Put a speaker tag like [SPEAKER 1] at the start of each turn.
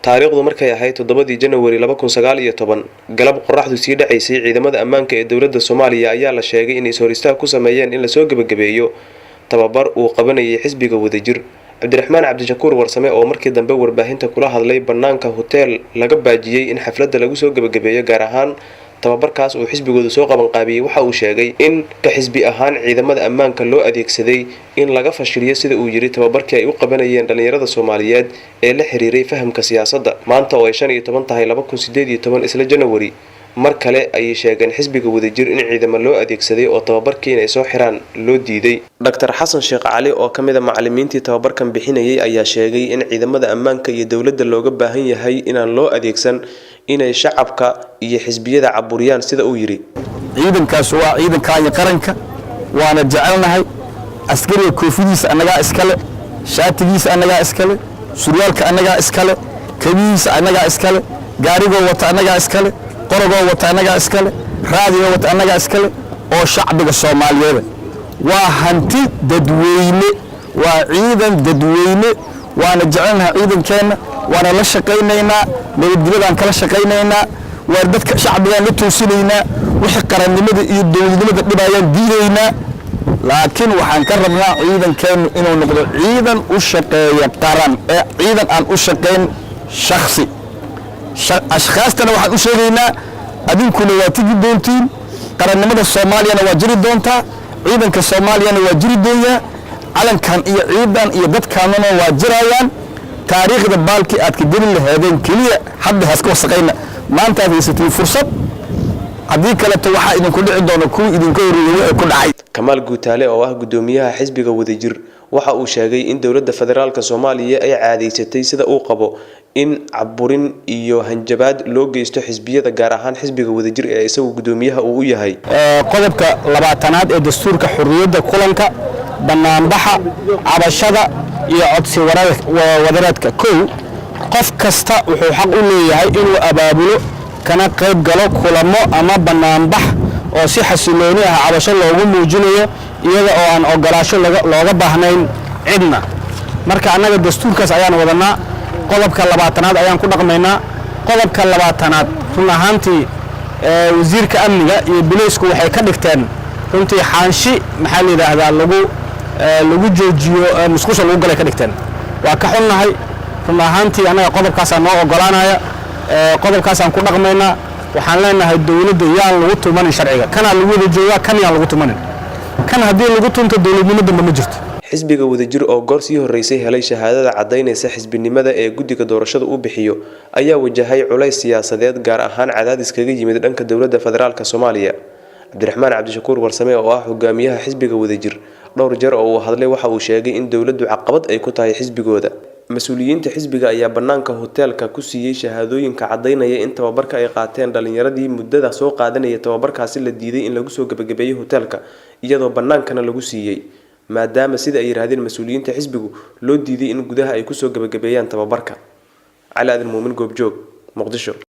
[SPEAKER 1] Taariikhdu markay ahayd 7-dii Janawari 2019, galab qoraxdu sii dhacaysay, ciidamada ammaanka ee dowladda Soomaaliya ayaa la sheegay inay is-hor istaag ku sameeyeen in lasoo gebagabeeyo tababar uu qabanayay xisbiga Wadajir. Cabdiraxmaan Cabdishakuur Warsame oo markii dambe warbaahinta kula hadlay bannaanka hoteel laga baajiyey in xafladda lagu soo gebagabeeyo, gaar ahaan tababarkaas uu xisbigooda soo qabanqaabiyey, waxa uu sheegay in ka xisbi ahaan ciidamada ammaanka loo adeegsaday in laga fashiliyo, sida uu yidhi, tababarkii ay u qabanayeen dhallinyarada Soomaaliyeed ee la xiriiray fahamka siyaasadda. Maanta oo ay 15 tahay 2018, isla Janawari, mar kale ayay sheegeen xisbiga Wadajir in ciidamo loo adeegsaday oo tababarkii inay soo xiraan loo diiday. Dr Xasan Sheekh Cali oo ka mid a macalimiintii tababarkan bixinayay ayaa sheegay in ciidamada ammaanka iyo dowladda looga baahan yahay inaan loo adeegsan inay shacabka iyo xisbiyada caburiyaan, sida uu yidhi.
[SPEAKER 2] Ciidankaas waa ciidankaanya qaranka, waana jecelnahay. Askariga koofidiisa annagaa iskale, shaatigiisa annagaa iskale, surwaalka annagaa iskale, kabihiisa annagaa iskale, gaarigoo wata annagaa iskale, qorogoo wata annagaa iskale, raadiga wata annagaa iskale oo shacbiga Soomaaliyeeda. Waa hanti dadweyne, waa ciidan dadweyne, waana jecelnahay ciidankeenna, waana la shaqaynaynaa, nabadgelyadaan kala shaqaynaynaa, waa dadka shacbigaan la toosinaynaa, wixii qarannimada iyo dowladnimada dhibayaan diidaynaa. Laakiin waxaan ka rabnaa ciidankeennu inuu noqdo ciidan u shaqeeya qaran ee ciidan aan u shaqayn shaksi. Ashkhaastana waxaan u sheegaynaa, adinkuna waa tegi doontiin, qarannimada Soomaaliyana waa jiri doontaa, ciidanka Soomaaliyana waa jiri doonyaa, calankan iyo ciidan iyo dadkaanuna waa jirayaan. Taariikhda baalkii aad ka geli laheedeen keliya hadda haska wasaqayna. Maanta aad haysatiin fursad, haddii kaleto waxaa idinku dhici doona kuwii idinka horreeyey wixii ku dhacay.
[SPEAKER 1] Kamaal Guutaale oo ah gudoomiyaha xisbiga Wadajir waxa uu sheegay in dowladda federaalka Soomaaliya ay caadeysatay, sida uu qabo, in caburin iyo hanjabaad loo geysto xisbiyada, gaar ahaan xisbiga Wadajir ee isagu gudoomiyaha uu u yahay.
[SPEAKER 3] Qodobka 20aad ee dastuurka, xurriyadda kulanka, bannaanbaxa, cabashada iyo codsi wadareedka. Kow, qof kasta wuxuu xaq u leeyahay inuu abaabulo kana qayb galo kulamo ama bannaanbax oo si xasilooni ah cabasho loogu muujinayo, iyada oo aan ogolaasho looga baahnayn cidna. Marka annaga dastuurkaas ayaan wadanaa, qodobka 20aad ayaan ku dhaqmaynaa. Qodobka 20aad run ahaantii wasiirka amniga iyo bileysku waxay ka dhigteen runtii xaanshi, maxaa la yidhaahdaa, lagu joojiyo musqusha lagu galay ka dhigteen. Waa ka xunnahay run ahaantii. Annaga qodobkaasaa noo ogolaanaya, qodobkaasaan ku dhaqmaynaa. Waxaan leenahay dowladda yaan lagu tumanin sharciga, kanaa lagu wada joogaa, kan yaan lagu tumanin. Kan haddii lagu tunto, dowladnimo dambe ma jirto.
[SPEAKER 1] Xisbiga Wadajir oo goor sii horeysay helay shahaadada caddaynaysa xisbinimada ee guddiga doorashada uu bixiyo ayaa wajahay culays siyaasadeed, gaar ahaan cadaadis kaga yimid dhanka dowladda federaalka Soomaaliya. Cabdiraxmaan Cabdishakuur Warsame oo ah hogaamiyaha xisbiga Wadajir dhowr jeer oo uu hadlay waxa uu sheegay in dowladdu caqabad ay ku tahay xisbigooda. Mas-uuliyiinta xisbiga ayaa bannaanka hoteelka ku siiyey shahaadooyinka caddaynaya in tababarka ay qaateen dhallinyaradii muddada soo qaadanaya tababarkaasi la diiday in lagu soo gebagabeeyey hoteelka, iyadoo bannaankana lagu siiyey, maadaama, sida ay yidhaahdeen mas-uuliyiinta xisbigu, loo diiday in gudaha ay kusoo gebagabeeyaan tababarka. Cali Aadan Muumin, Goobjoog, Muqdisho.